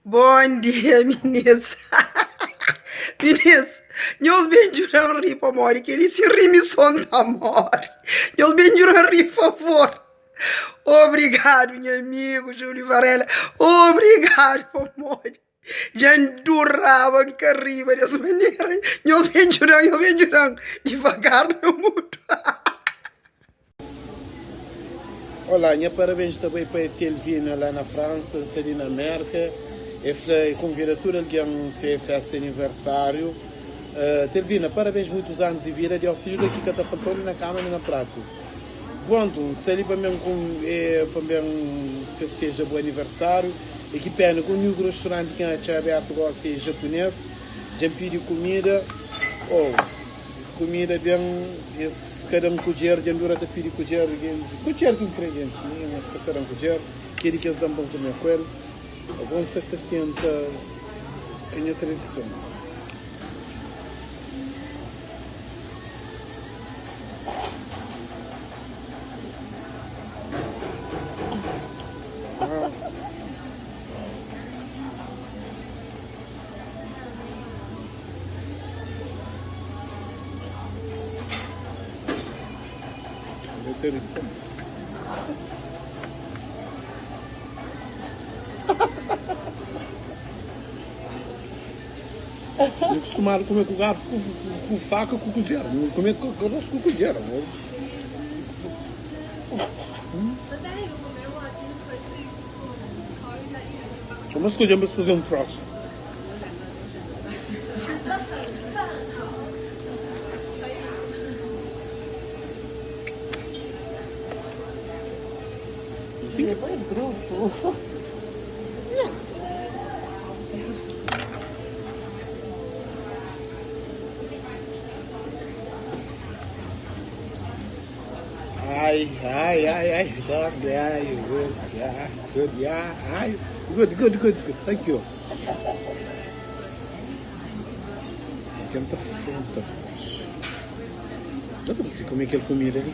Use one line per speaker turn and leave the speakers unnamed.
Bom dia minis Minis nhos ben djuda-m ri pamodi kel-li si ri mi so N ta móre Nhos ben djuda-m ri favor Obrigadu nha amigu Júlio Varela Obrigadu pamodi dja N duraba N ka riba des manera Nhos ben djuda-m nhos ben djuda-m divagar na mudu.
Olá, nha parabéns ta bai pa Etelvina la na França, N sta li na Merka. E fla e konvida tudu algen se festa di aniversáriu. Etelvina, parabéns muitus anus di vida, Deus te djuda ki ka ta faltau nen na kama nen na pratu. Prontu, N sta li pa ben pa ben festeja bu aniversáriu. E ki pena ki uniku restauranti ki N atxa abertu gosi é japunês. Dja N pidi kumida. Oh. Kumida ben, es ka da-m kudjer, dja N dura ta pidi kudjer, kudjer ki N kre gentis, mi es ka sa da-m kudjer, keli ki es da-m pa N kume ku el, ago N sa ta tenta ka nha tradison. N kustumadu kume ku garfu, ku faka, ku kudjer. N kume ku arroz ku kudjer. Mas skodje-m pa faze un trosa.
É bruto.
Ai, ai, ai, ai, yeah, you good, yeah, good, yeah, ai, good, good, good, good, thank you. Ken ta fronta nos? Nta ta konsigi kume kel kumida li.